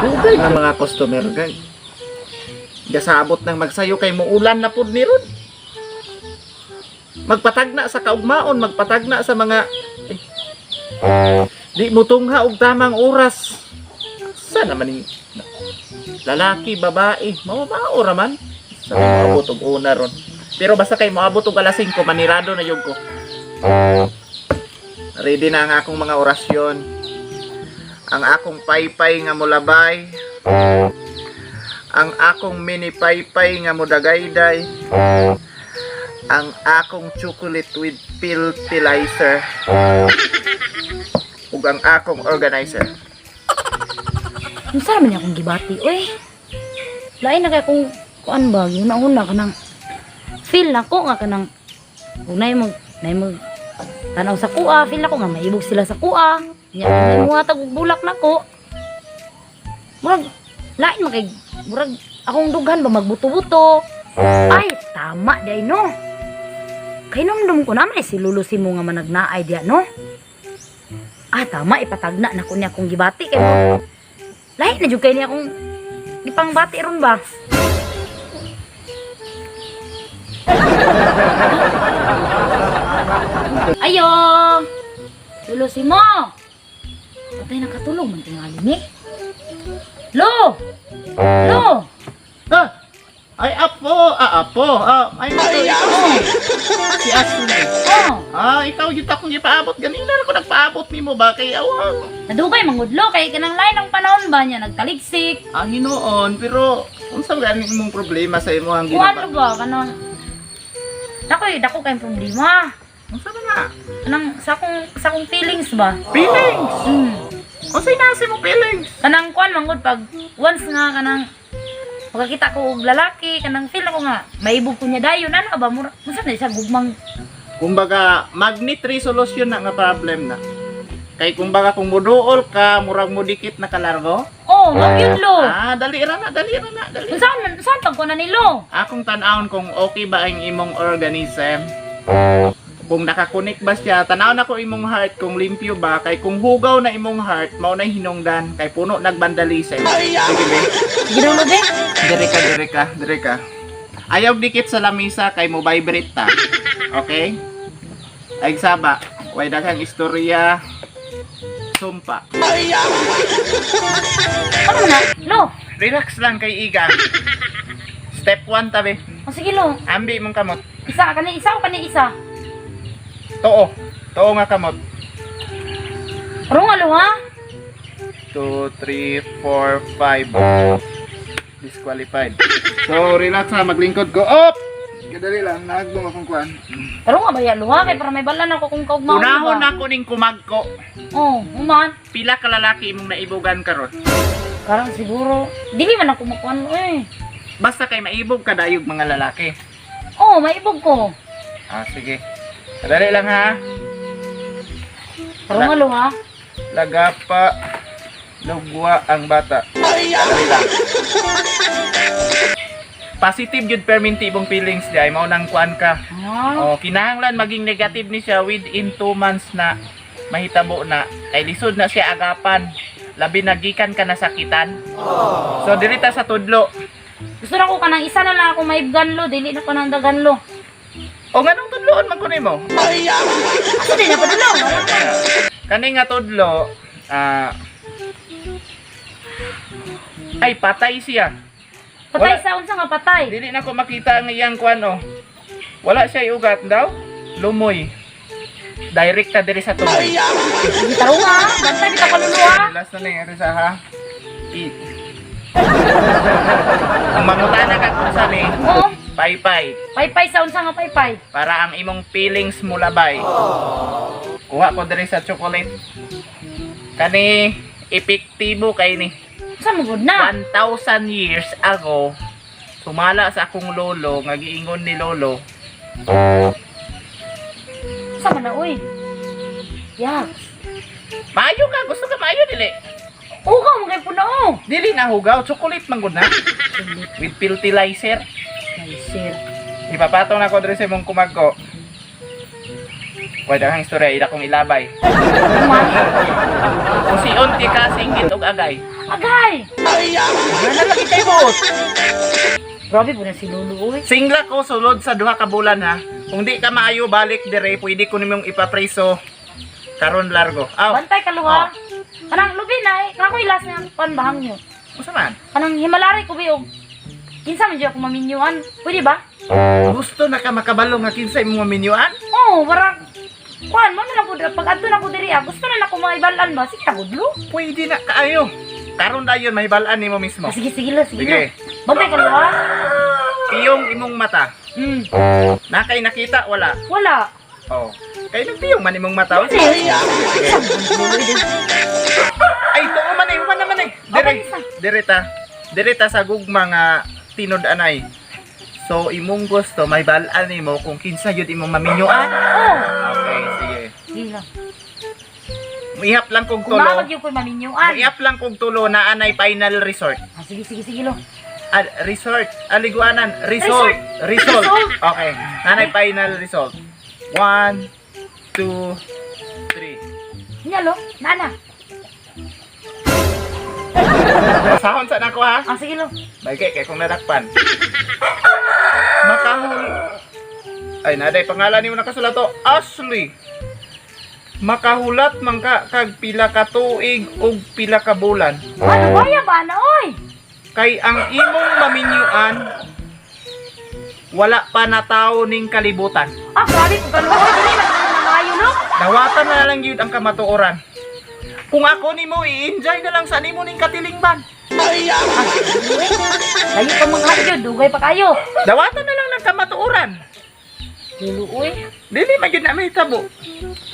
Dugay nga mga customer gay. Gasabot nang magsayo kay muulan na pud ni ron. Magpatagna sa kaugmaon, magpatagna sa mga eh, di mo tungha og tamang oras. Sa naman ni lalaki, babae, mao ra man. Sa moabot og una ron. Pero basta kay moabot og alas 5, manirado na yun ko. Ready na ang akong mga orasyon. Ang akong paypay nga mulabay. Ang akong mini paypay nga mudagayday. Ang akong chocolate with fertilizer. Ug ang akong organizer. Unsa man niya akong gibati, uy. Lain na kay kung kuan ba, una-una kanang feel nako nga kanang unay mo nay mo tanaw sa kuha, feel nako nga maibog sila sa kuha. Nya may mga tag og bulak nako. Murag lain man kay murag akong dughan ba magbuto-buto. Ay, tama day no. Kay numdum ko naman eh, si Lolo Simo nga managnaay diya no. Ah, tama ipatagna nako niya akong gibati kay mo. Lahi na jud kay niya akong gipangbati ron ba? Ayo! Lolo Simo! Patay nakatulog man tingali ni. Lo! Lo! Ah! Ay, apo! Ah, apo! Ah, ay, ay, si Ashley. Oh! Ah, ikaw yung akong ipaabot. Ganina na ako nagpaabot nimo ba? Kay awang. Nadugay mangudlo kay kanang lain ang panahon ba niya nagtaligsik. Ang hinuon, pero unsa ba gani imong problema sa imo ang Kung ano ginaba? ba kanang Dako eh, dako kayong problema. Unsa ba na? Kanang sa akong feelings ba? Feelings. Hmm. Unsa nasa mo feelings? Kanang kuan manggod pag once nga kanang makakita ko og lalaki kanang feel ako nga maibog ko niya dayon ano ba mura unsa na siya gugmang. Kumbaga, magnet resolution na nga problem na. Kay kumbaga kung muduol ka, murag mudikit na kalargo. Oh, magyud lo. Ah, dali ra na, dali ra na, dali. Unsa man unsa pag ko na nilo? Akong tan-awon kung okay ba ang imong organism. Kung nakakunik ba siya, tan-awon ako imong heart kung limpyo ba, kay kung hugaw na imong heart, mao na hinungdan, kay puno nagbandalism. Sige be. Sige daw lo be. Dire ka, dire ka, dire ka. Ayaw dikit sa lamisa kay mo vibrate ta. Okay? Ay saba, way daghang istorya. Sumpa. Ano na lo? Relax lang kay Iga. Step 1 tabi. Oh, sige lo. Ambi imong kamot. Isa kani isa o kani isa? Tuo. Tuo nga kamot. Ro nga lo ha? 2, 3, 4, 5. Disqualified. So, relax ha. Maglingkod ko. Up! Kadali lang. Nahagbong akong kuan. Ro nga ba ya lo ha kay para may balan ako kung kaugmaon Unahon ba. ako ning kumagko. Oh, human. Pila ka lalaki imong naibugan karon? Karon siguro dili man ako makuan lo eh. Basta kay maibog ka dayog mga lalaki. Oh, maibog ko. Ah, sige. Kadali lang ha. Ro nga lo ha? Lagapa lugwa ang bata. Dali lang. Positive jud perminti ibong feelings di ay mao nang kuan ka. Ah. Oh, kinahanglan maging negative ni siya within 2 months na mahitabo na kay lisod na siya agapan. Labi na gikan ka nasakitan. So diri ta sa tudlo. Gusto na ko kanang isa na lang ako maibgan lo, dili na ko nang dagan lo. O nganong tudloon man ko nimo? Asa din na padulong? Kani nga tudlo, ah, ay patay siya. Patay Wala. sa unsa nga patay? Dili na ko makita ang iyang kuan oh. Wala siya ugat daw. Lumoy. Direct ta diri sa tuloy. Sige taro ha. Bantay bitaw kaluluwa. Last na lang sa ha. I. Ang mangutana ka kung sa ni, Oo. paypay Paypay sa unsa nga paypay? para ang imong feelings mulabay. Kuha ko diri sa chocolate. Kani epektibo kay ni. Unsa mo gud na? 1,000 years ago, sumala sa akong lolo, nga giingon ni lolo, Unsa man na oy? Yaks. "Maayo ka, gusto ka maayo dili." Ugaw mo kay puno. Oh. Dili na hugaw, chocolate man gud na. With fertilizer. Ay, sir. Ipapatong na ko diri sa imong kumagko. Wala kang istorya, ila kong ilabay. Man. Usion ti ka singgit og agay. Agay! Wala lagi kay buot. Grabe po na si Lolo, oy. Singla ko sulod sa 2 ka bulan ha. Kung di ka maayo balik dire, pwede ko nimong ipapreso karon largo. Aw, Bantay ka luha. Kanang lubi na eh. Kanang last na pan bahang nyo. unsa man? Kanang himalari ko bi og kinsa man jud ako maminyuan. Pwede ba? Gusto na ka makabalo nga kinsa imong maminyuan? Oo, para kuan mo na lang pud pag adto na ko diri ah, gusto na nako maibalan ba? Sige ako dlo. Pwede na kaayo. Karon dayon mahibalaan nimo mismo. Ah, sige sige lo, sige. Sige. Lo. Bantay ka luha. Iyong imong mata. Nakay nakita wala. Wala. Oh. Kay nagpiyong man imong mata. Sige. Ay, tuo man eh, human naman eh. Dire, Okay, isa. dire ta. Dire ta sa gugma nga tinud anay. So imong gusto may balaan nimo kung kinsa gyud imong maminyuan. Oh. Okay, sige. Sige lang. Muihap lang kog Kung tulo. maamag yung ko'y maminyuan. Muihap lang kog tulo na anay final resort. Ah, sige sige sige lo. Ah, resort, aliguanan, result, result. Result. Okay, nanay final result. 1, 2, 3. Nya lo, nana. Basahon sa nako ha. Ah, sige lo. Bagay kay kung nadakpan. Makahul. Ay, naday pangalan nimo nakasulat to. Ashley. Makahulat man ka kag pila ka tuig ug pila ka bulan. Ano ba ya ba na oy? Kay ang imong maminyuan wala pa natawo ning kalibutan. Ah, grabe po kaluoy. Dili man na maayo lo. Dawatan na lang yun ang kamatuoran. Kung ako nimo i-enjoy na lang sa nimo ning katilingban. Layo pa mga gyud, dugay pa kayo. Dawatan na lang ng kamatuoran. Lolo oy. Dili man gyud na mahitabo.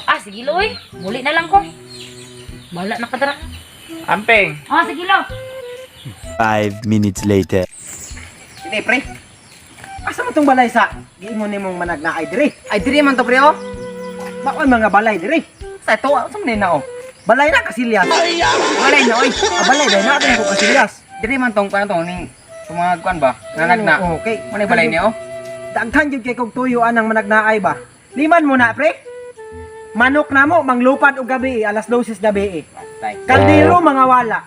Ah, sige lo oy. Muli na lang ko. Wala na kadara. Ampeng. Ah, sige lo. 5 minutes later. Sige, pre. Asa man tong balay sa giingon nimong manag na ay dire? Ay, diri man to, pre, oh. Bakon mga balay dire. Sa ito, sa man na, oh. Balay na kasilyas. Balay na, oy. Ah, balay dai na ko kasilyas. Diri man tong, paano to, ning, itong mga kuan ba? Nanag na. Oh, okay. Ano yung balay niya, oh? Daghan jud kay kog tuyo anang manag naay ba. Liman mo na, pre. Manok na mo manglupad og gabi eh, alas 12 gabi eh. Tay. Kaldero mga wala.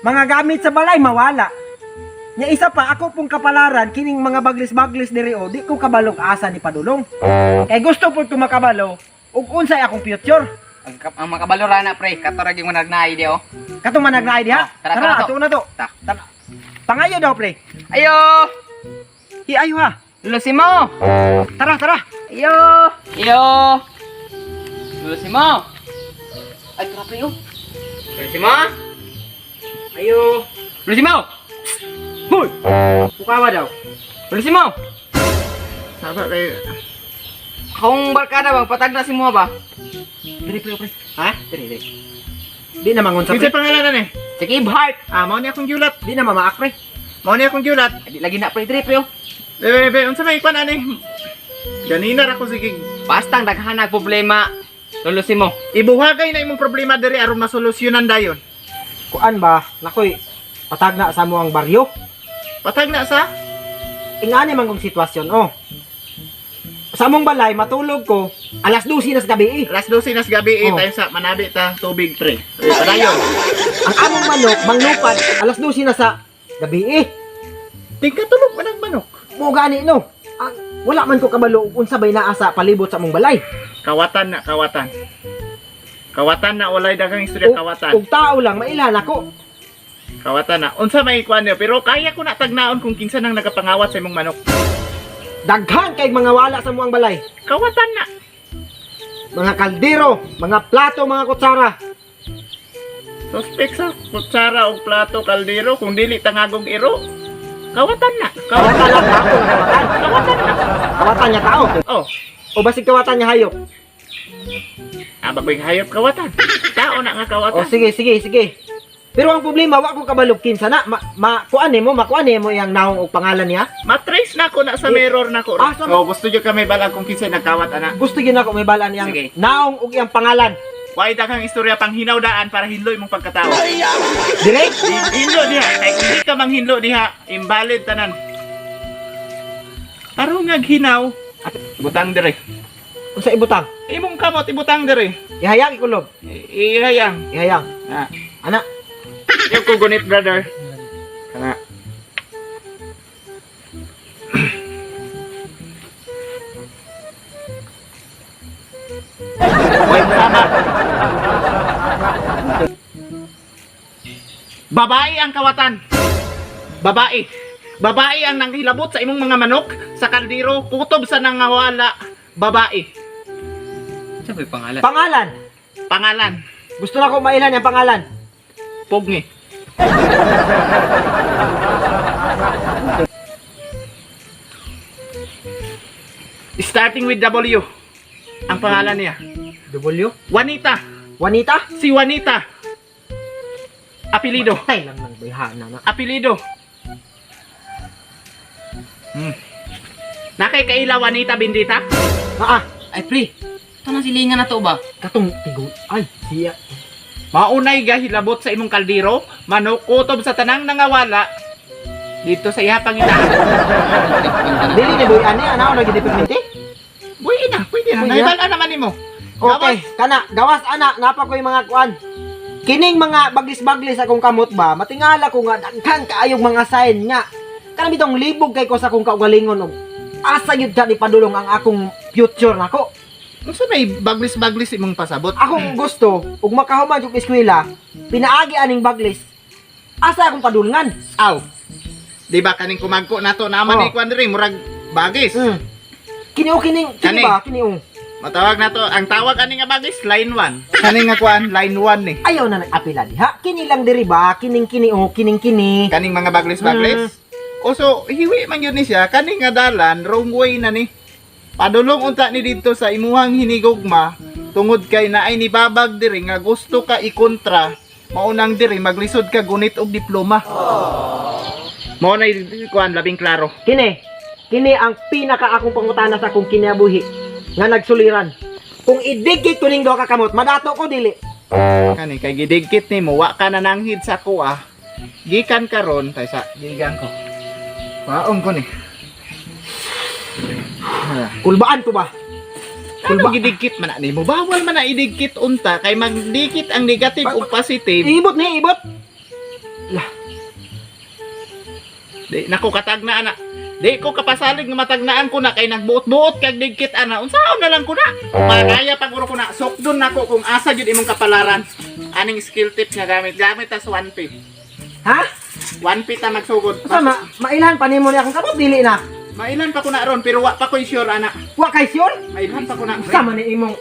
Mga gamit sa balay mawala. Nya isa pa ako pong kapalaran kining mga baglis-baglis diri o di ko kabalog asa ni padulong. Kay gusto pud ko makabalo ug unsay akong future. Ang makabalora na, pre. Katorag yung manag na di, oh. Katong manag naay diha. Oh, tara, Tara, tara to. ato na to. Ta. Tara. Pangayo daw pre. Ayo! Hiayo ha. Lulusimo! Tara, tara. Ayo! Ayo! Lulusimo! Ay, tara, pre, oh. Lulusimo! Ayo. Lulusimo! Hoy. Pukawa daw. Lulusimo! Saba kay Akong barkada bang patag na si mo ba? Diri, pre, pre. Ha? Diri, diri. Di na mangon sa Kinsa pre. pangalan na ni? Si Kib Heart! Ah, mao ni akong giulat. Di na mamaak pre. Mao ni akong giulat. Ay, di lagi na, pre. Diri, pre, oh. Be, be, unsa may kwan ani? Ganina ra ko sige. Bastang daghan problema. Lulusimo. Ibuhagay na imong problema diri aron masolusyonan dayon. Kuan ba? Nakoy patag na sa mo ang baryo. Patag na sa Ingani man kong sitwasyon oh. Sa among balay matulog ko alas 12 na sa gabi eh. alas 12 nas gabi eh, Oh. time sa manabi ta tubig pre. Pre, padayon. Ang among manok manglupad alas 12 na sa gabi eh. Tingkatulog man ang manok. Mo gani no. Ang, wala man ko kabalo ug unsa bay naa sa palibot sa among balay. Kawatan na, kawatan. Kawatan na walay daghang istorya kawatan. Ug tao lang mailhan ako. Kawatan na. Unsa may kuan niyo pero kaya ko na tagnaon kung kinsa nang nagapangawat sa imong manok. Daghan kay mga wala sa muang balay. Kawatan na. Mga kaldero, mga plato, mga kutsara. Suspect sa kutsara o plato kaldero kung dili tangagong iro. Kawatan na. Kawatan. Kawatan lang tao, kawatan. Kawatan na. Kawatan niya tao. Oh, O basig kawatan niya hayop. abag ko'y hayop kawatan. Tao na nga O kawatan. sige, sige, sige. Pero ang problema, wa ko kabalog kinsa na. Ma, makuan nimo, makuan nimo iyang naong og pangalan niya. Matrace na ko na sa mirror na ko. Ah, so- oh, gusto nyo kami balag kung kinsa nagkawat ana. Gusto gyud nako may balaan iyang Sige. naong og iyang pangalan. Why daghang istorya pang hinawdaan para hinlo imong pagkatao. Dire? Hinlo diha, kay kung di ka manghinlo diha, invalid tanan. Tarong nga hinaw. Butang dire. Unsa ibutang? Imong kamot ibutang diri. Ihayang ikulob. Ihayang. Ihayang. Ah. Ana. Yung ko gunit, brother. Kana. Hoy, tama. Babae ang kawatan. Babae. Babae ang nanghilabot sa imong mga manok, sa kaldero, kutob sa nangawala. Babae. Sa may pangalan. Pangalan. Pangalan. Gusto na ko mailan ang pangalan. Pogngi. Starting with W. Ang pangalan niya. W. Juanita. Juanita? Si Juanita. Apelido. Tay lang nang bayhana na. Apelido. Nakay kaila Juanita Bendita? Ah, Ay pre, ito na silingan na to ba? katong tigo. Ay, siya. Maunay gahilabot sa imong kaldero, manok kutob sa tanang nangawala. Dito sa iya pangitaan. Dili ni boy ani ana lagi departmente. Pwede na, pwede na. Pwede na. Naibal naman nimo. Okay, kana gawas ana napa ko yung mga kuan. Kining mga baglis-baglis akong kamot ba, matingala ko nga daghan kaayong mga sign nga. Kana bitong libog kay ko sa akong kaugalingon og asa gyud ka ni padulong ang akong future nako. Unsa may baglis-baglis imong pasabot? Akong gusto ug makahuman og eskwela, pinaagi aning baglis. Asa akong padulngan? Aw. Di ba kaning kumagko nato naman Oh. ni kwan diri murag bagis. Kini o kining kini Kani. ba kini o. Matawag nato ang tawag ani nga bagis line 1. Kani nga kwan line 1 ni. Ayaw na nag-apila diha. Kini lang diri ba kining kini o kining kini. Kaning mga baglis-baglis. O so hiwi man yun ni siya kani nga dalan wrong way na ni. Padulong unta ni didto sa imuhang hinigugma tungod kay naay ni babag diri nga gusto ka ikontra maunang diri maglisod ka gunit og diploma. Mao na kuan labing klaro. Kini, kini ang pinaka akong pangutana sa akong kinabuhi nga nagsuliran. Kung idigit ko ning duha ka kamot, madato ko dili. Kani kay gidigkit nimo wa ka na nanghid sa kuha. Gikan karon tay sa gigan ko. Waon ko ni. Kulbaan ko ba? Kulba gidigkit man na nimo. Bawal man na idigkit unta kay magdikit ang negative ug positive. Ibot ni, ibot. Di nako katagna ana. Di ko kapasalig nga matagnaan ko na kay nagbuot-buot kag digkit ana. Unsaon na lang ko na. Makaya paguro ko na. Sukdon nako kung asa gyud imong kapalaran. Aning skill tip nga gamit. Gamit tas 1P. Ha? 1P ta magsugod. Asa ma mailhan pa nimo ni akong kamot dili na. Mailan pa ko na ron pero wa pa ko'y sure ana. Wa kay sure? Mailan pa ko na. Asa man ni imong